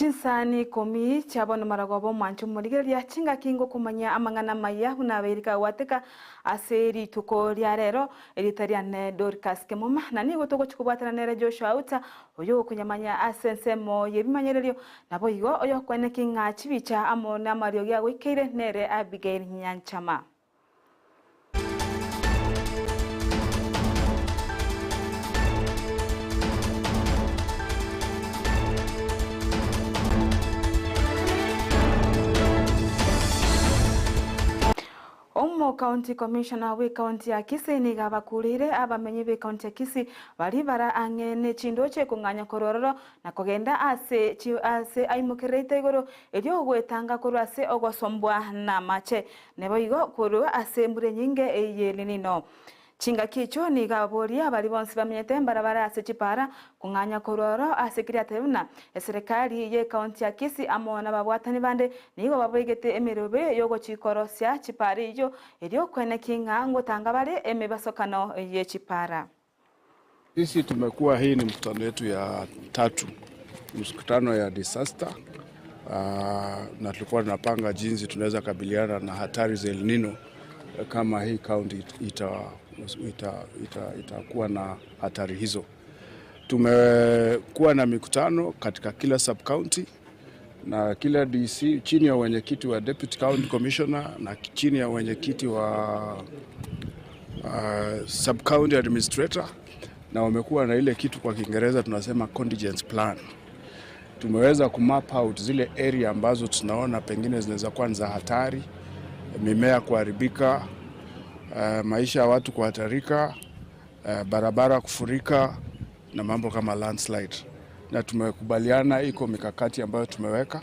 Chinsani ikomi chia bono maragoba omwanche omorigereria chingaki ngokomanyia amang'ana amaya buna abairi kagwateka ase rituko ria rero. Erieta riane Dorcas Kemuma, na nigo togochia kobwatana nere Joshua Auta, oyo okonyamanya ase ensemo y'ebimanyererio, naboigo oyokweneki ng'a chibicha amo namariogi agoikeire nere Abigail Nyanchama. Omo County Commissioner bw'ecounty ya Kisii nigo abakureire abamenyi b'ecounty ya Kisii baria bare ang'e ne chindoche kong'anya korwa ororo na kogenda ase ase aimokerereite igoro erio goetanga korwa ase ogosombwa namache Naboigo korwa ase embura enyinge y'Elinino. Chingaki echio nigo ababoria baria bonsi bamenyete mbarabare ase chipaara kong'anya korwa oro ase Kiriati buna eserekari y'ecounty ya Kisii amo nababwatani bande nigo baboigete emerobio y'ogochikorosia chipaara eyio erio koenekia ng'a ngotanga bare emebasokano ye chipaara. Sisi tumekuwa hii ni mkutano yetu ya tatu, mkutano ya disaster uh, na tulikuwa tunapanga jinsi tunaweza kabiliana na hatari za El Nino kama hii county itakuwa ita, ita, ita na hatari hizo. Tumekuwa na mikutano katika kila sub county na kila DC chini ya wenyekiti wa Deputy County Commissioner na chini ya wenyekiti wa uh, sub county administrator, na wamekuwa na ile kitu kwa Kiingereza tunasema contingency plan. Tumeweza kumap out zile area ambazo tunaona pengine zinaweza kuwa ni za hatari, mimea kuharibika, uh, maisha ya watu kuhatarika, uh, barabara kufurika na mambo kama landslide na tumekubaliana, iko mikakati ambayo tumeweka.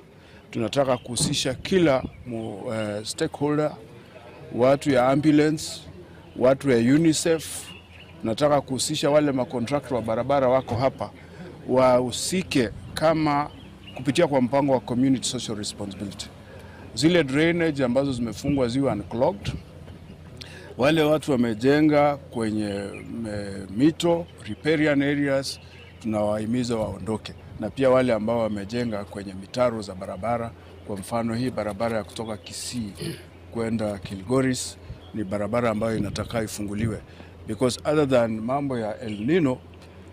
Tunataka kuhusisha kila mu, uh, stakeholder, watu ya ambulance, watu ya UNICEF. Tunataka kuhusisha wale makontrakta wa barabara wako hapa wahusike kama kupitia kwa mpango wa community social responsibility. Zile drainage ambazo zimefungwa ziwe unclogged. Wale watu wamejenga kwenye mito riparian areas tunawahimiza waondoke, na pia wale ambao wamejenga kwenye mitaro za barabara. Kwa mfano hii barabara ya kutoka Kisii kwenda Kilgoris ni barabara ambayo inataka ifunguliwe because other than mambo ya El Nino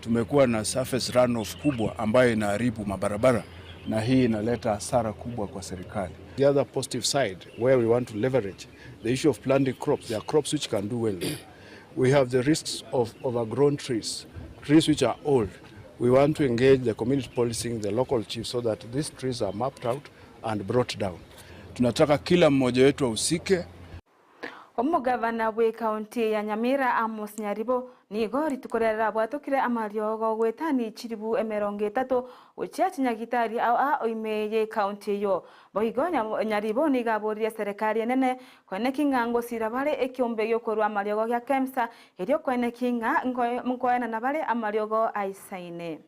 tumekuwa na surface runoff kubwa ambayo inaharibu mabarabara na hii inaleta hasara kubwa kwa serikali. The other positive side where we want to leverage the issue of planting crops, there are crops which can do well. We have the risks of overgrown trees, trees which are old. We want to engage the community policing, the local chiefs so that these trees are mapped out and brought down. Tunataka kila mmoja wetu ahusike. Omogavana bw'ecounty ya Nyamira Amos Nyaribo nigo rituko riare rabwatokire amariogo goetani chiribu emerongo etato gochia chinyagitari ao ao ime y'ecounty eyio. Boigo Nyaribo nigo aboririe eserekari enene koeneki ng'a ngosira bare ekiombe gi'okorua amariogo gia Kemsa erio koeneki ng'a nkoenana bare amariogo aisaine.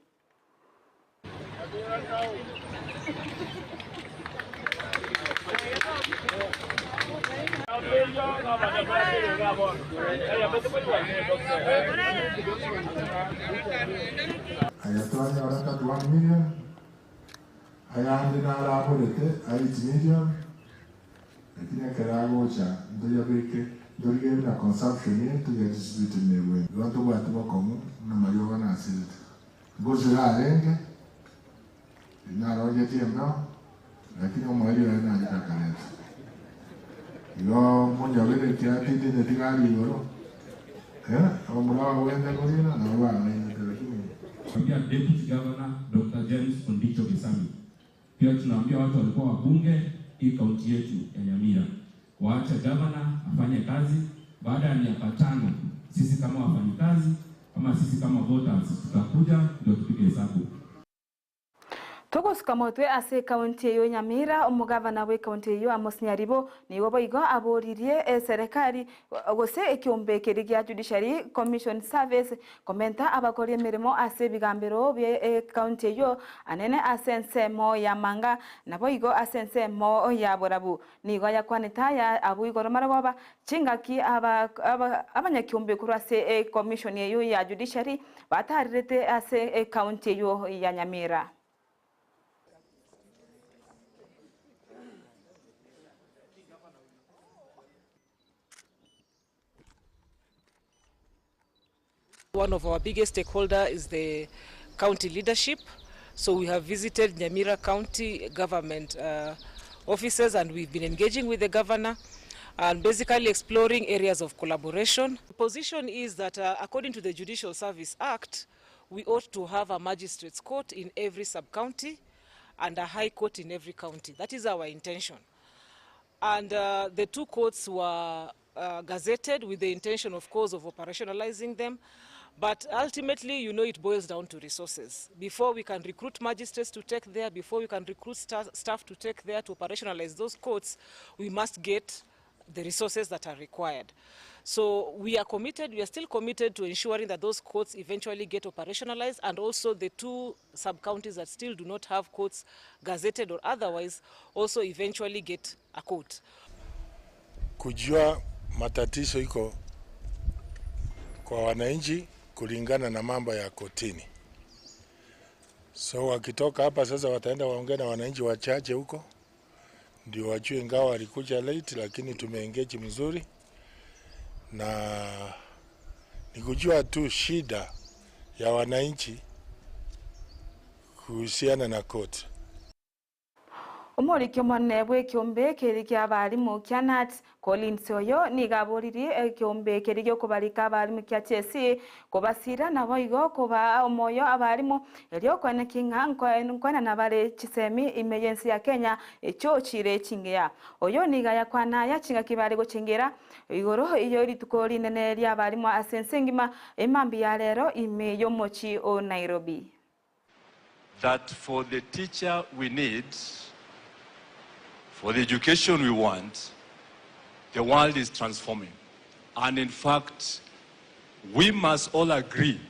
Aya twanyora 31 million, Ayande naraborete 8 million, lakini ekero agocha ntoyabeke ntorigererie buna consumption ere toya distribute buna ebwenerete. Igo ntobwati bokong'u buna mariogo nasirete. Ngosira arenge, narongetie embeo, lakini omoerio oye nachete akareta. Igo monyabere ekiagera tintindeti gari igoro, eh, abamura bagwente korina nabo bang'ainete lakini. Tunaambia Deputy Governor Dr. James Ondicho Gesami. Pia tunaambia watu walikuwa wabunge hii kaunti yetu ya Nyamira waache governor afanye kazi. Baada ya miaka tano, sisi kama wafanyikazi ama sisi kama voters tutakuja ndio tupige hesabu. Togosuka motwe ase ekaunti eyio Nyamira, omogavana bw'ekaunti eyio Amos Nyaribo nigo boigo aboririe eserekari gose ekiombe keria gia Judiciary Commission Service komenta abakori emeremo ase ebigambero bie ekaunti eyio anene ase ensemo ya Manga naboigo ase ensemo ya Borabu. Nigo yakwanete aya abwo igoro marogoba chingaki abanyakiombe korwa ase ekomishoni eyio ya Judiciary batarirete ase ekaunti eyio ya Nyamira. One of our biggest stakeholder is the county leadership. So we have visited Nyamira County government offices and we've been engaging with the governor and basically exploring areas of collaboration. The position is that according to the Judicial Service Act, we ought to have a magistrate's court in every sub-county and a high court in every county. That is our intention. And the two courts were gazetted with the intention, of course, of operationalizing them. But ultimately, it boils down to resources. Before we can recruit magistrates to take there, before we can recruit staff to take there to operationalize those courts, we must get the resources that are required. So we are committed, we are still committed to ensuring that those courts eventually get operationalized, and also the two sub-counties that still do not have courts gazetted or otherwise also eventually get a court. Kujua matatizo iko kwa wananchi kulingana na mambo ya kotini. So wakitoka hapa sasa wataenda waongee na wananchi wachache huko ndio wajue, ingawa walikuja late, lakini tumeengage mzuri na ni kujua tu shida ya wananchi kuhusiana na court. Omoriki omonene bwa ekiombe keri kia abarimu kia KNUT Collins Oyo nigo aboririe ekiombe keri giokobarika abarimu kia TSC kobasira nabo igo koba omoyo abarimu erio okweneki ng'a nkwenana bare chisemi ime yensi ya Kenya echo chire chingiya. Oyo niga yakwana yachingaki bare gochengera igoro iyo rituko rinene ria abarimu ase ense engima emambi ya rero ime yomochi o Nairobi. That for the teacher we need, for the education we want, the world is transforming. And in fact, we must all agree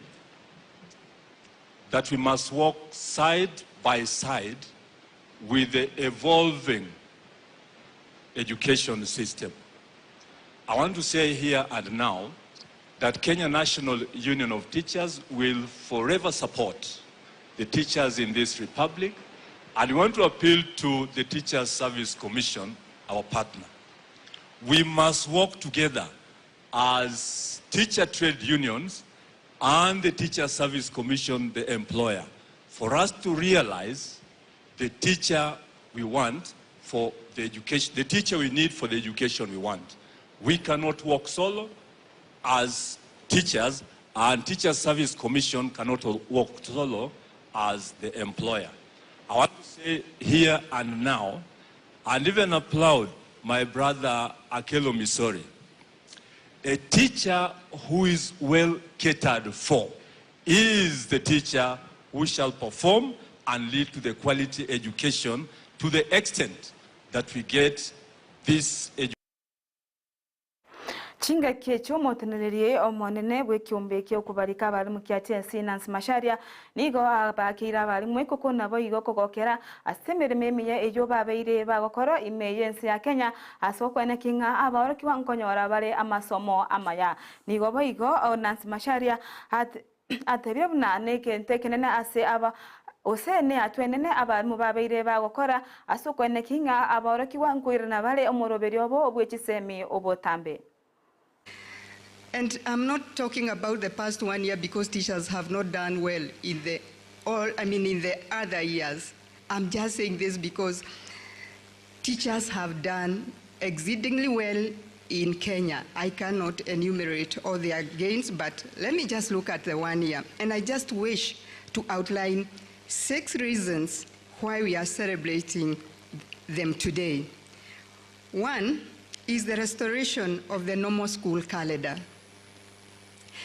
that we must walk side by side with the evolving education system. I want to say here and now that Kenya National Union of Teachers will forever support the teachers in this republic, and we want to appeal to the Teachers Service Commission, our partner. We must work together as teacher trade unions and the Teacher Service Commission, the employer, for us to realize the teacher we want for the education, the teacher we need for the education we want. We cannot work solo as teachers, and Teacher Service Commission cannot work solo as the employer. I want to say here and now, and even applaud my brother Akelo Misori. A teacher who is well catered for is the teacher who shall perform and lead to the quality education to the extent that we get this education. Chingaki ekio omotenererie omonene bw'ekiombe ekiokobarika abarimu kia TSC Nancy Macharia nigo abakeire abarimu ekoko nabo igo kogokera ase emeremo emiya eywo babeire bagokora ime y'ense ya Kenya ase okweneki ng'a abaorokiwa nkonyora bare amasomo amaya. Nigo boigo Nancy Macharia atebire buna nekente ekenene ase aba ose ne atwenene abarimu babeire bagokora ase okweneki ng'a abaorokiwa nkoirana bare omoroberi obo obwechisemi obotambe. And I'm not talking about the past 1 year because teachers have not done well in the, all, I mean, in the other years. I'm just saying this because teachers have done exceedingly well in Kenya. I cannot enumerate all their gains, but let me just look at the 1 year. And I just wish to outline 6 reasons why we are celebrating them today. 1 is the restoration of the normal school calendar.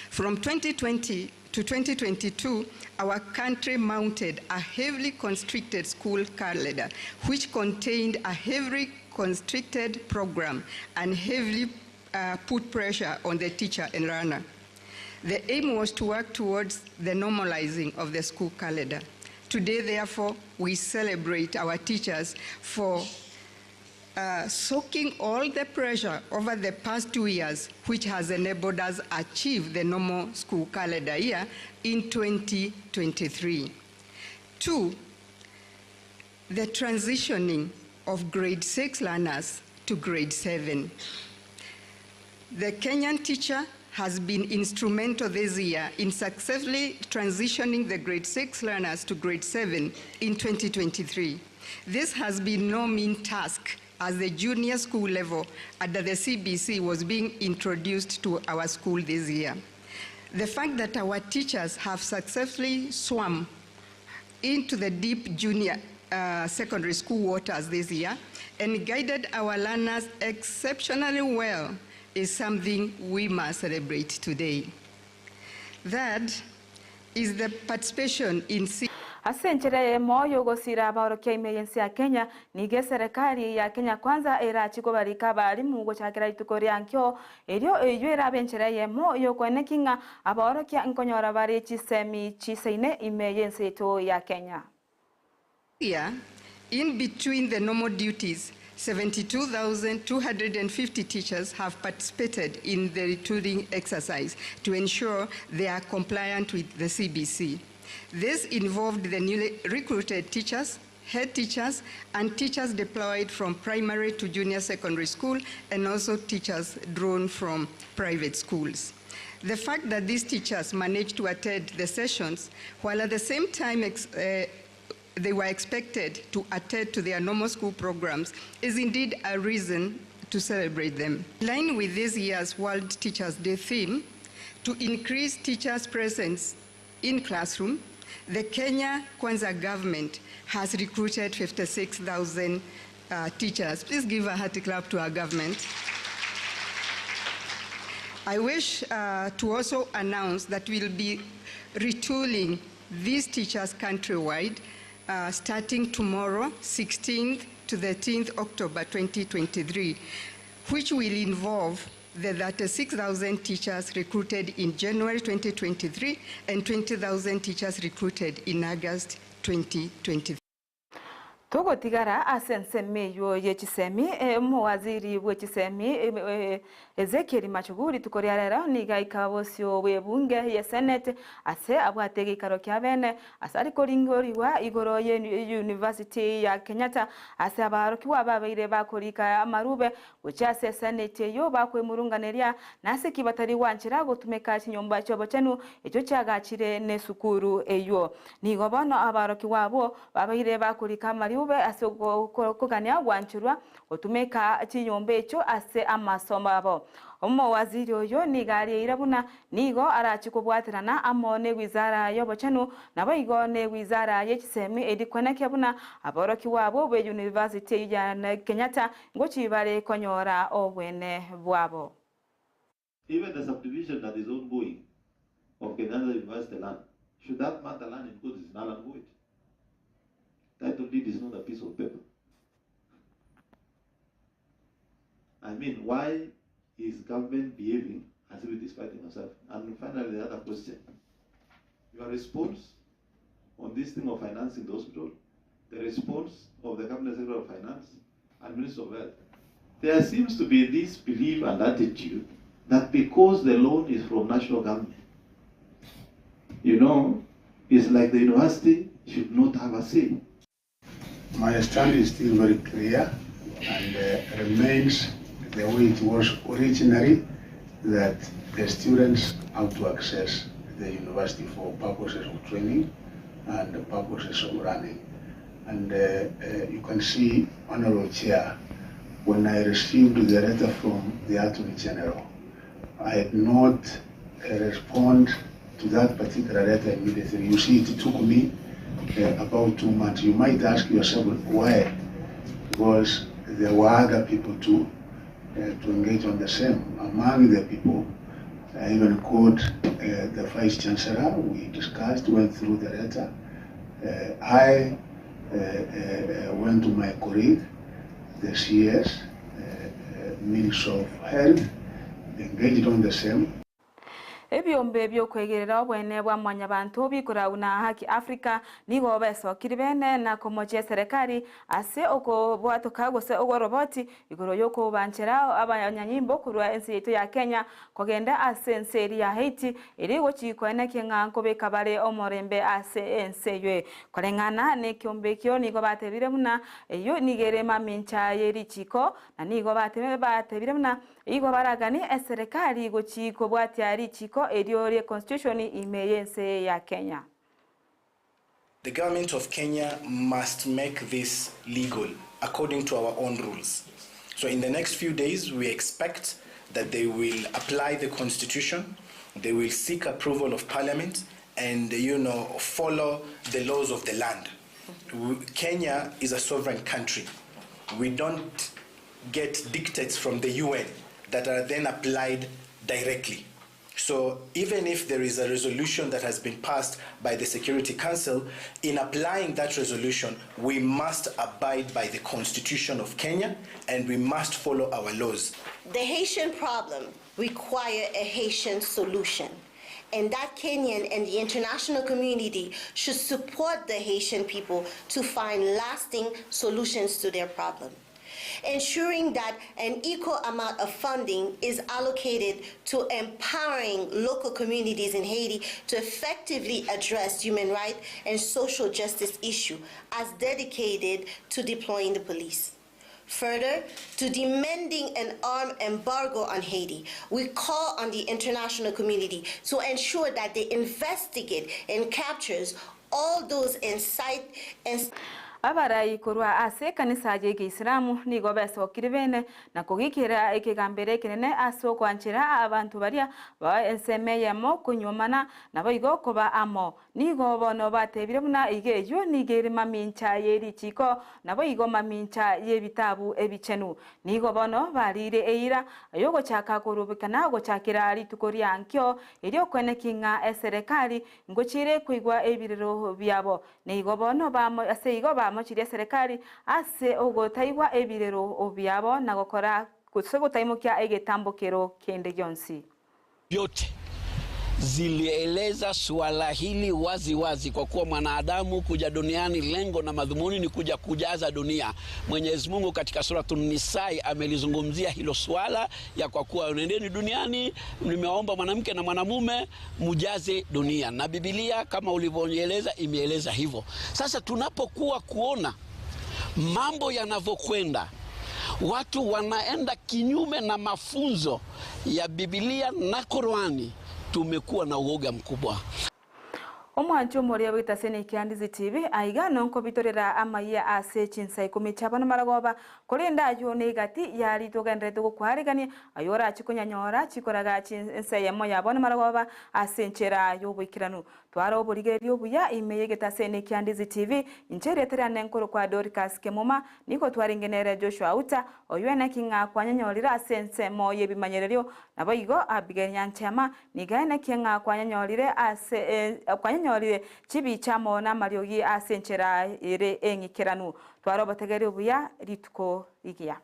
From 2020 to 2022, our country mounted a heavily constricted school calendar, which contained a heavily constricted program and heavily put pressure on the teacher and learner. The aim was to work towards the normalizing of the school calendar. Today, therefore, we celebrate our teachers for soaking all the pressure over the past 2 years, which has enabled us achieve the normal school calendar year in 2023. 2, the transitioning of grade 6 learners to grade 7. The Kenyan teacher has been instrumental this year in successfully transitioning the grade 6 learners to grade 7 in 2023. This has been no mean task as the junior school level under the CBC was being introduced to our school this year. The fact that our teachers have successfully swum into the deep junior secondary school waters this year and guided our learners exceptionally well is something we must celebrate today. Third is the participation in C Ase enchera eyemo y'ogosiira abaorokia ime y'ense ya Kenya, nigo eserekari ya Kenya Kwanza erachie kobarika abalimu gochakera rituko ria nkio, erio eyio erabe enchera eyemo y'okoenekia ng'a abaorokia nkonyora bare chisemi chisaine ime y'ense yaito ya Kenya. Year, in between the normal duties, 72,250 teachers have participated in the retooling exercise to ensure they are compliant with the CBC. This involved the newly recruited teachers, head teachers, and teachers deployed from primary to junior secondary school, and also teachers drawn from private schools. The fact that these teachers managed to attend the sessions while at the same time they were expected to attend to their normal school programs is indeed a reason to celebrate them. In line with this year's World Teachers' Day theme, to increase teachers' presence in classroom, the Kenya Kwanza government has recruited 56,000 teachers. Please give a hearty clap to our government. I wish to also announce that we'll be retooling these teachers countrywide starting tomorrow, 16th to 13th October 2023, which will involve the 36,000 teachers recruited in January 2023 and 20,000 teachers recruited in August 2023. Togotigara ase ensemo eyio ye chisemi, omowaziri bwe chisemi Ezekiel Machogu rituko ria rero nigo aika bosio bw'ebunge ye Senate ase abwate egeikaro kia bene ase are koringorigwa igoro ye University ya Kenyatta ase abaorokigwa babeire bakorika amarube Gochia ase eseneti eyio bakwemurunganeria, nase ki batari gwanchera gotumeka chinyomba chi'obochenu echio chiagachire nesukuru eyio? Nigo bono abarokigwa abwo babeire bakorika amariube ase okogania gwancherwa gotumeka chinyomba echio ase amasomo abo. Omowaziri oyo nigo arieire buna nigo arachie kobwaterana amo negwizara y'obochenu naboigo negwizara ye chisemi erio kwenekia buna aborokigwa abwo be university eyio ya Kenyatta Ngochie bare konyora obwene bwabo. Even the subdivision that is ongoing of Kenyatta University land, should that matter land in court is null and void. Title deed is not a piece of paper. I mean, why is government behaving as if it is fighting itself? And finally, the other question. Your response on this thing of financing the hospital, the response of the Cabinet Secretary of Finance and Minister of Health. There seems to be this belief and attitude that because the loan is from national government, you know, it's like the university should not have a say. My stand is still very clear and remains the way it was originally, that the students have to access the university for purposes of training and purposes of learning. And you can see, Honorable Chair, when I received the letter from the Attorney General, I had not respond to that particular letter immediately. You see, it took me about 2 months. You might ask yourself why, because there were other people too to engage on the same. Among the people, I even called the Vice Chancellor. We discussed, went through the letter. I went to my colleague, the CS, Minister of Health, engaged on the same. Ebiombe bi'okwegerera obwene bwa Mwanyabanto bikoragwa na Haki Africa nigo besokire bene na komochia eserekari ase okobwatoka gose ogworoboti igoro y'okobanchera abanyanyimbo korwa ense yaito ya Kenya kogenda ase ense eria ya Haiti erio gochi koenekia ng'a nkobeka bare omorembe ase ense eywe. Koreng'ana nekiombe ekio nigo batebire buna eyio nigo ere mamincha ye richiko na nigo batebire buna Igo baraganie eserekari gochi kobwatia richiko erio rie constitution ime y'ense ya Kenya. The government of Kenya must make this legal according to our own rules. So in the next few days we expect that they will apply the constitution, they will seek approval of parliament and you know follow the laws of the land. Kenya is a sovereign country. We don't get dictates from the UN that are then applied directly. So even if there is a resolution that has been passed by the Security Council, in applying that resolution, we must abide by the Constitution of Kenya and we must follow our laws. The Haitian problem require a Haitian solution. And that Kenyan and the international community should support the Haitian people to find lasting solutions to their problem. Ensuring that an equal amount of funding is allocated to empowering local communities in Haiti to effectively address human rights and social justice issues as dedicated to deploying the police. Further, to demanding an arm embargo on Haiti, we call on the international community to ensure that they investigate and captures all those incite and Abarai korwa ase ekanisa y'Egeisiramu nigo besokire bene na kogikera ekegambero ekenene ase okoanchera abanto baria ba ensemo eyemo konyuomana naboigo koba amo. Nigo bono batebire buna iga eyio nigo ere mamincha ye richiiko, naboigo mamincha y'ebitabu ebichenu. Nigo bono bariire eira y'ogochaka korobekana gochakera rituko ria ankio, erio koenekia ng'a eserekari ngochiire koigwa ebirero biabo. Nigo bono ase igo bamochirie eserekari ase ogotaigwa ebirero biabo na gokora gose gotaimokia egetambokero kende gionsi. Vyote zilieleza suala hili wazi wazi, kwa kuwa mwanadamu kuja duniani lengo na madhumuni ni kuja kujaza dunia. Mwenyezi Mungu katika Suratun Nisai amelizungumzia hilo swala ya kwa kuwa nendeni duniani, nimewaomba mwanamke na mwanamume mujaze dunia, na Biblia kama ulivyoeleza imeeleza hivyo. Sasa tunapokuwa kuona mambo yanavyokwenda watu wanaenda kinyume na mafunzo ya Biblia na Qurani, tumekuwa na uoga mkubwa. Omwanchi omoria bw'egetaseni kia Ndizi TV aiga nonkobitorera amaiya ase chinsa ikomi chia bono marogoba korende aywo negati yari togenderete gokwarigania aywo orache konyanyora chikoraga chinsa eyemo ya bono marogoba ase enchera y'oboikeranu Twara oborigereria obuya ime y'egetaseni kia Ndizi TV, inche erieta riane nkorokwa Dorcas Kemuma, nigo twarenge nere Joshua Auta, oyio eneki ng'a kwanyenyorire ase ensemo y'ebimanyererio, naboigo Abigail Nyanchema, nigo eneki ng'a kwanyenyorire ase kwanyenyorire chibicha amo namariogi ase enchera ere eng'ikeranu. Twara obotegereri obuya rituko rigiya.